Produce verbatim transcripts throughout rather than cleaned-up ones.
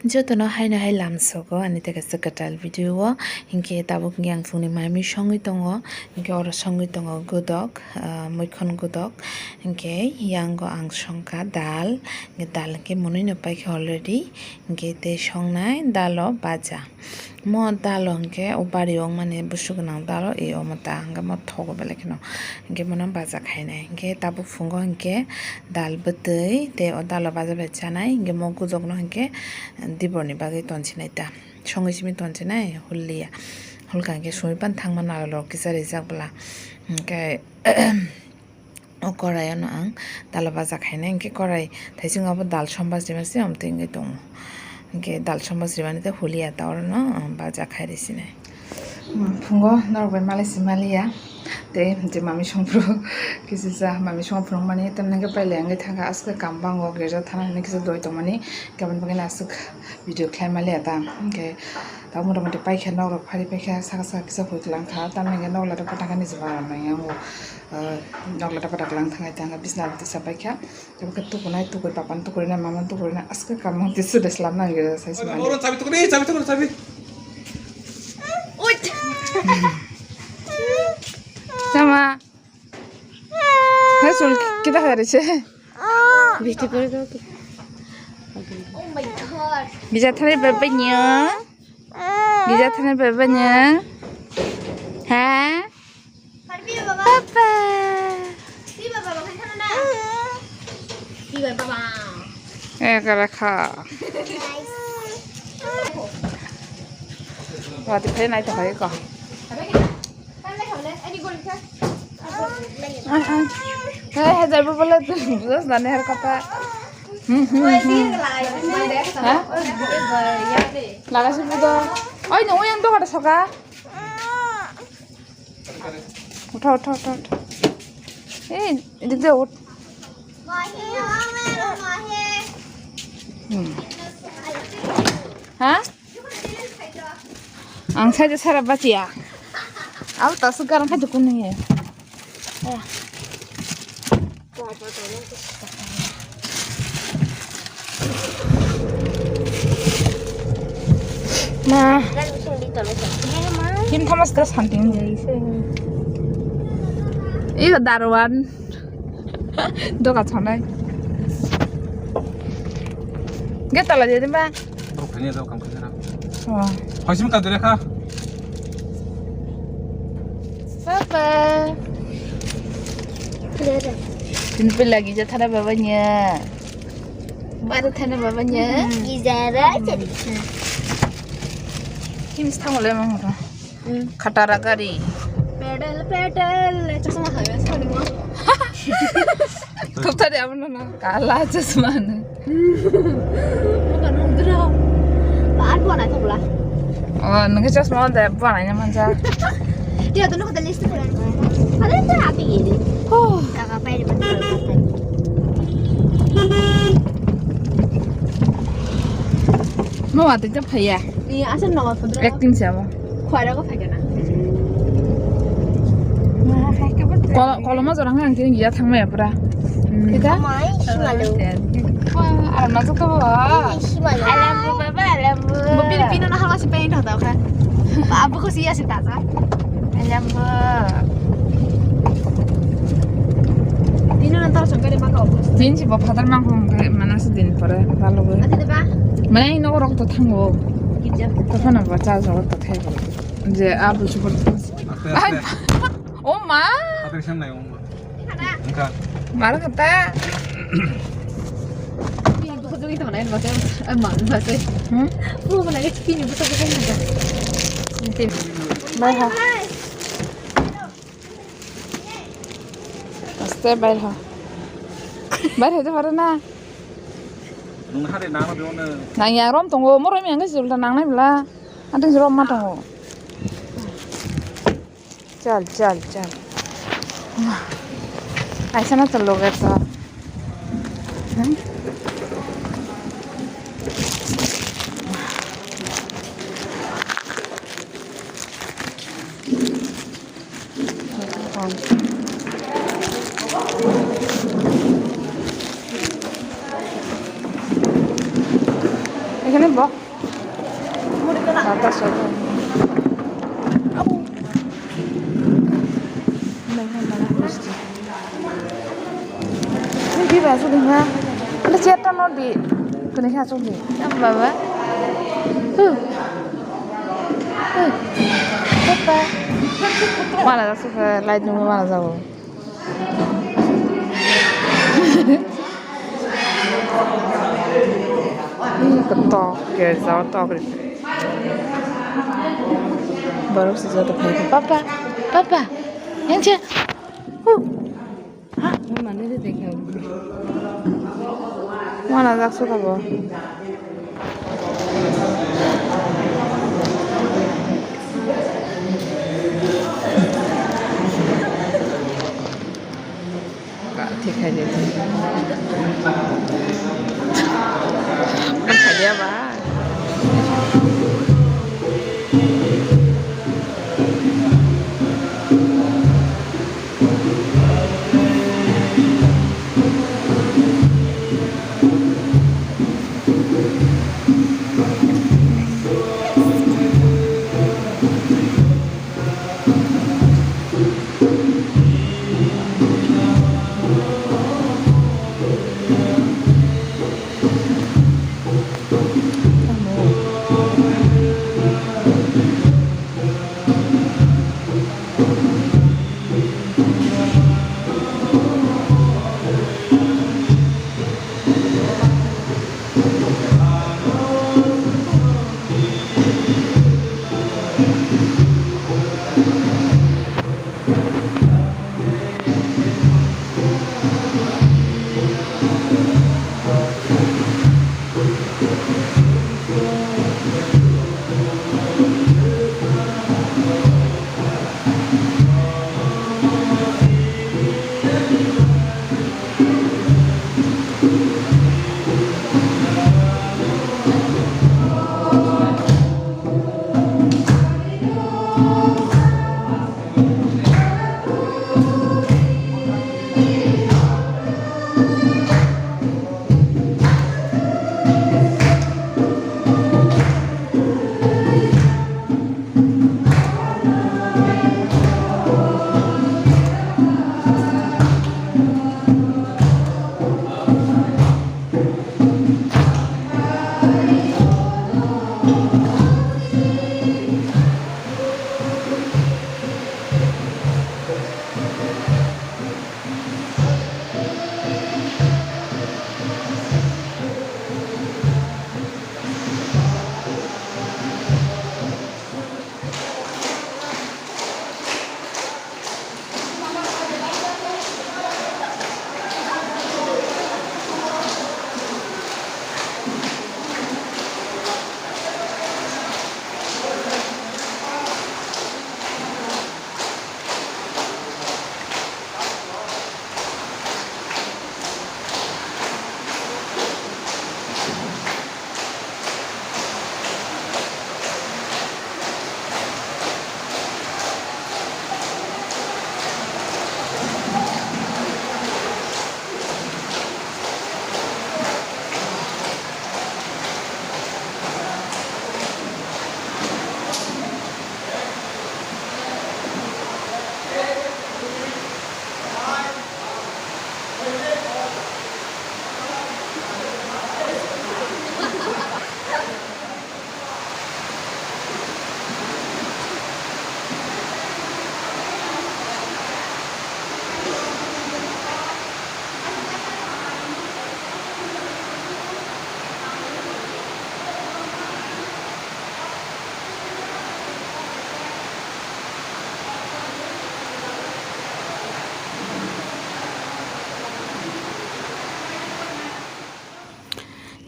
Jotono haino hai lamsogo ani tei kaisa kwtal video o, hinkhe tabuk hinkhe ang phungni mami songwi tongo, hinkhe oro songwi tongo godok, ah, muikhon godok, hinkhe yango ang songkha dal, hinkhe dal hinkhe mwnwino paikha already, hinkhe tei songnai dalo baja. Mo dalo hinkhe o bari o mani busu gwnang dalo e omo ta hinkhe mo thogo belai kheno, hinkhe mono baja khainai, hinkhe tabuk phungo hinkhe dal bwtwi tei o dalo baja bai chanai, hinkhe mo gujokno hinkhe diborni bagwi tonsinai ta. Songwi simi tonsinai, hulliya. Hulka hinkhe sumi pan thangma nalolok kisa rijak bwla. Hinkhe o korai ano ang dalo baja khainai, hinkhe korai thaichung abo dal sombas rima se amtwi wngwi tongo. Hinkhe dal sombas rimani tei hulliya ta orono, ah, baja khai risinai. Hmm, phungo norok bai malai si maliya. Tei je mami songphuru kisa sa mami songphuru mani tamni hwnkhe pailai wngwi thangkha, aswk kam bango girja thana hinwi kisa doi tongmani, hinkhe aboni bagwi aswk video khlai maliya ta. Hinkhe tabuk motamoti paikha, nok rok phari paikha, saka saka kisa hoi kwlangkha, tamni hwnkhe nok lada pata khe niji bara nangya wngo, ah, nok lada pata kwlang thangai tangkha, bisna rok tisa paikha. Tabuk khe tukunai, tukui papan tukurinai, maman tukurinai, aswk kamung tei swdai slam nang gire sai se mani. Oro chabi tukuri, chabi tukuri, chabi. Sama. Hai sul kita hari se. Bisti pore to. Bija thani baba nya. Bija thani baba nya. Ha? Papa. Eh, kara kha. Wati phai nai to hai ko. Ai, ai. Hai, hai, jaibo bole tu, bus na ne har kata. Hmm, hmm, hmm. Ha? Laga si budo. Oi, nung yang to kada soka. Utha, utha, utha, utha. Eh, edik de ut. Hmm. Ha? Ang saja sara bachiya. Abo tasu garang kha jukun nang ya. Ma. Kim thamas ka santing. Iyo darwan. Doka thonai. Ge tala de ba. Rok phani rok kam khana. Oh. Hoisim ka dure kha. Papa. Tin pila gija thana baba nya. Bara thana baba nya. Gija ra chari. Kim stang le mang. Khatara gari. Pedal, pedal, chasma khayo, sani mo. Thupthari abo no, no, kala chasma no. Bukan nudro. Bar bukan aja pula. Oh, nungke chasma de bukan aja manja. Dia tuh nungke list pula. Ada yang tak api ini. Oh. Kakak apa yang dibuat? Mau ada apa ya? Iya, asal nama pudra. Acting siapa? Khwara ko phai kana. Kol-, koloma jora hwnka ang tini gija thangmaya pura. Kita? Mai, simalu. Wah, alam masuk ke bawah. Ih, simalu. Alam bu, baba, alam bu. Bo pini pino na hama si paint hota ka. Abu ko siya si taza. Alam bu. Pino na taro sangkare maka obus. Din si bo phatar mangkho hwnka mana si din pore balo bo. Ati de ba? Mane ino rok to thango. Gija. To phana ba cha jawab to thai. Je abu super. Aste, aste. Oh ma. Hatar siang nai, oh ma. Engka. Mar kata. Ini buku tu itu mana ya, baca? Eh, mana baca? Hmm? Oh, mana ni pini buku tu kan ada. Bai ha. Aste bai ha. Bai ha, jawab na. Nung hari nama dono. Nang ya rom tongo, mo rom yang ke sulta nang nai bela. Anting si rom ma tongo. Chal, chal, chal. Aisa na chalo gata. Hmm? Ekhane bo. Tata soy. Nang mana misti. Nini biba aswk di ha? Ani chair ta no di. Kwnwi khe aswk di. Am baba. Huh. Huh. Papa. Mana aswk light nungwi mana jago. Ih, ketok, kerja otok ri. Borok si joto phai khe, "Papa, papa, yang cha." Huh. Ha, mana ni dekha. Mana jak sa bo. Ka thik khai de. Thik khai de ba.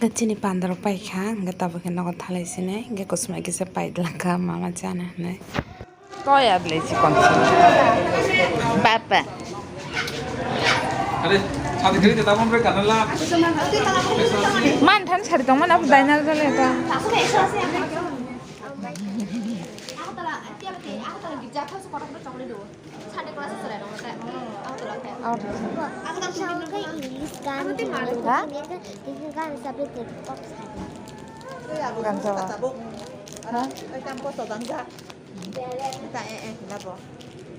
Hwnkhe chini panda rok paikha, hwnkhe tabuk khe nogo thalai sinai, hwnkhe kuchumai kisa paidlangkha mama chana hinwi. Toya bwlai chikon si. Papa. Are, sadi kiri kita pun mereka nela. Man than sari tong mana apa dainal jole ta. Out. Ha? Gansa wa. Ha?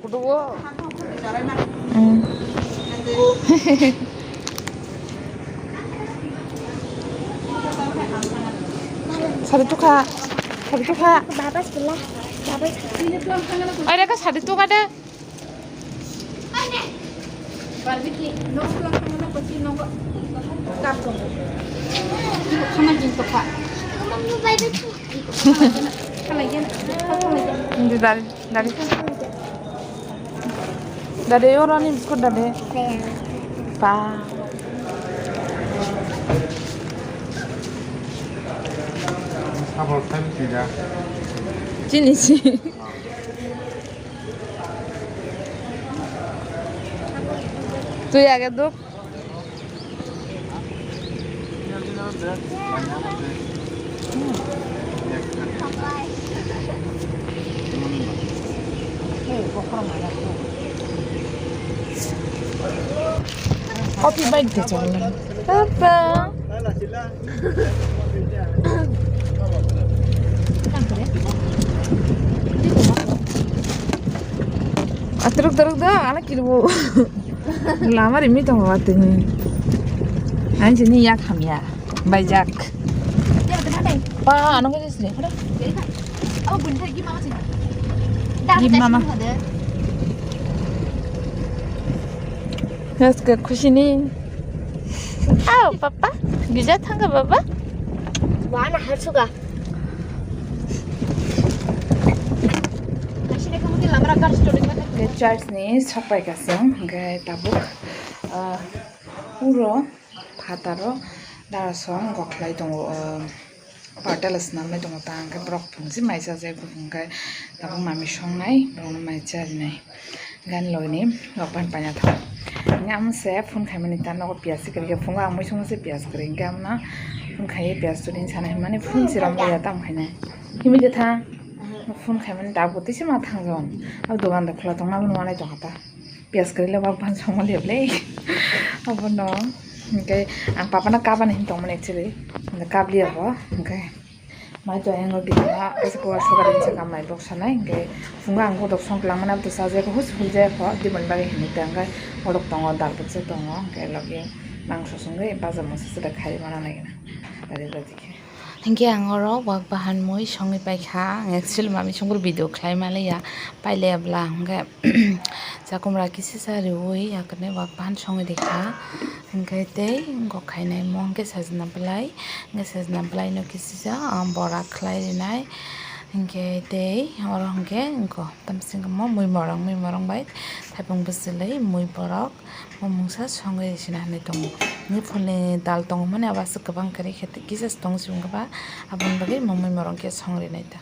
Kudugo. Hmm. Sari tukha. Sari tukha. Baba sila. Baba. Oi, reka sari tukha de. Hindi, dali, dali. Dali, oro ni biskut dali. Pa. Chini si. Twi age duk. Coffee bai de chong. Papa. Atruk taruk do ala kirbo. Lama rimi tongo watini. Anjini yak hamya. Baijak. Pa ano ko jesre. Give mama. Yes ke khushi ni. Ao papa. Gija thangka baba. Wana harsuga. Church ni sapai kasong hingke tabuk, ah, puro phataro darasong goklai tongo, ah, partala swnamnai tongo ta hingke borok phungsi mai chajak hingke tabuk mami songnai borokno mai charinai. Gan logni rok pan paina thang. Nga amse phone khaimani ta nogo piyas kwrwi phungo ang muisung se piyas kwrwi hingke amna phone khaiye piyas churi sana himani phone si rom ya tam khainai. Himui de thang. Phone khaimani ta bwtwi se ma thang jon. Abo dogan de khwla tongna abo nwanai tongkha ta. Piyas kwrwi le wak ban songma liya ble. Abono hingke ang papa no kabani hin tongmani actually. Hingke kabliya bo hingke. Mai to engo gitma, kaisa kuwa sokari ni saka mai bok sanai, hingke phungo ang godok song kwlangmani abo to sajak, hus hul jaya kho, dimoni bagwi hinui ta hingke, odok tongo, dal bwkcha tongo, hingke logi mangso songwi baja mangso sida khai mana nai gana, dari rodi khe. Hingke ang oro wak bahan mui songwi paikha, ang actually mami songbo video khlai maliya, pailaya bwla hingke, chakumra kisisa riui, yakni wak bahan songwi rikha, hingke tei wngkok khainai mo hingke sajna bwlai. Hingke sajna bwlaino kisisa, ah, bora khlai rinai. Hingke tei oro hingke wngkho tamsingmo mui morong, mui morong bai thaipung bwchwlwi mui borok o mungsa songwi sina hinwi tongo. Hingke phulni dal tongmani abo aswk kwbang kwrwi khe kisa se tong sibung khe ba aboni bagwi mui morong khe song rinai ta.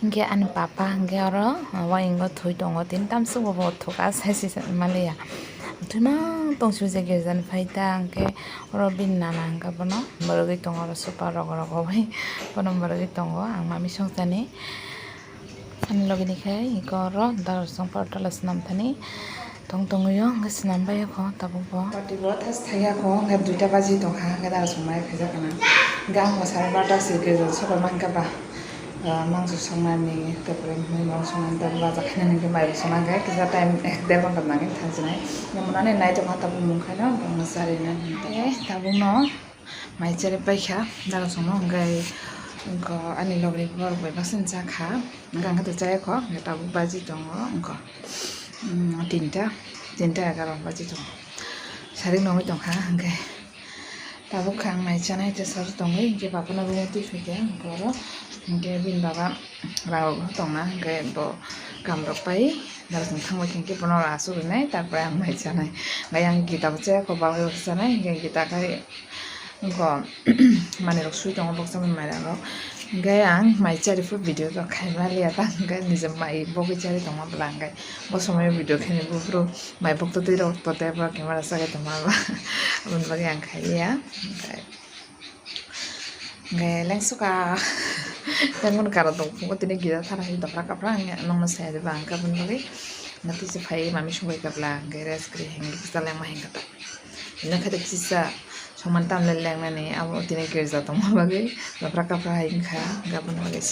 Hingke ani papa hingke oro waingo thwi tongo, tini tamsok bo bo thwka sai se maliya. Thwima tong swijak girjani phai ta, hingke oro bini nana hingke bono mwrwgwi tongo, oro sofa rogo rogo bai bono mwrwgwi tongo. Ang mami songchani ani logi ni khe hingke oro darasong partola swnam thani. Tong tongwi o, hwnkhe swnam bai o kho tabuk bo. Party bo thas thaiya kho, hwnkhe duita baji tongkha, hwnkhe dara songmani khaijak kana. Hwnkhe ang bo sari barta se khe sobai mankha ba, ah, mangso songnani, taporey mui morok songnani, tabuk baja khainani hwnkhe mai bo songna hwnkhe kisa time ek der ghonta nangwi thansinai. Hwnkhe monani nai tongkha tabuk mung khaino, tongma charinani hwnkhe tabukno mai chari paikha, dara songno hwnkhe, wngkha ani logni borok bai baksa chakha. Hwnkhe ang khe to chaya kho, hwnkhe tabuk baji tongo, wngkha, mm, tinta, tinta egaroh baji tongo. Sari nungwi tongkha, hwnkhe tabuk khe ang mai chanai tei sari tongwi, hwnkhe bapano room-o twi phaikhe, hwnkhe oro, hwnkhe bini baba rang rok tongna, hwnkhe bo kam rok pai, dara song thangbai khe, hwnkhe bono asuk rinai, tarpore ang mai chanai. Hwnkhe ang gita bo chaya kho, balai rok chanai, hwnkhe gita khai. Wngkha manwi rok sui tongo, boksa mani mai rok. Hwnkhe ang mai chari phuru video rok khai maliya ta, hwnkhe nijak mai bogwi chari tongma bwla, hwnkhe bo somoi video khaini buphuru mai bok to twi rok to tei bo camera chagwi tongma ba, aboni bagwi ang khailiya. Hwnkhe, hwnkhe lengsuka tei mani karo tong phungo tini gira thara hai dopra kapra, hwnkhe nokno saya diba, hwnkhe aboni bagwi natwi se phai mami songwi kapla, hwnkhe rest kwrwi hwnkhe kisa lengma hwnkhe ta. Hwnkhe kisa. Soman tamle lengnani abo tini girja tongma bagwi lopra kapra hai wngkha, gabon bagwi se.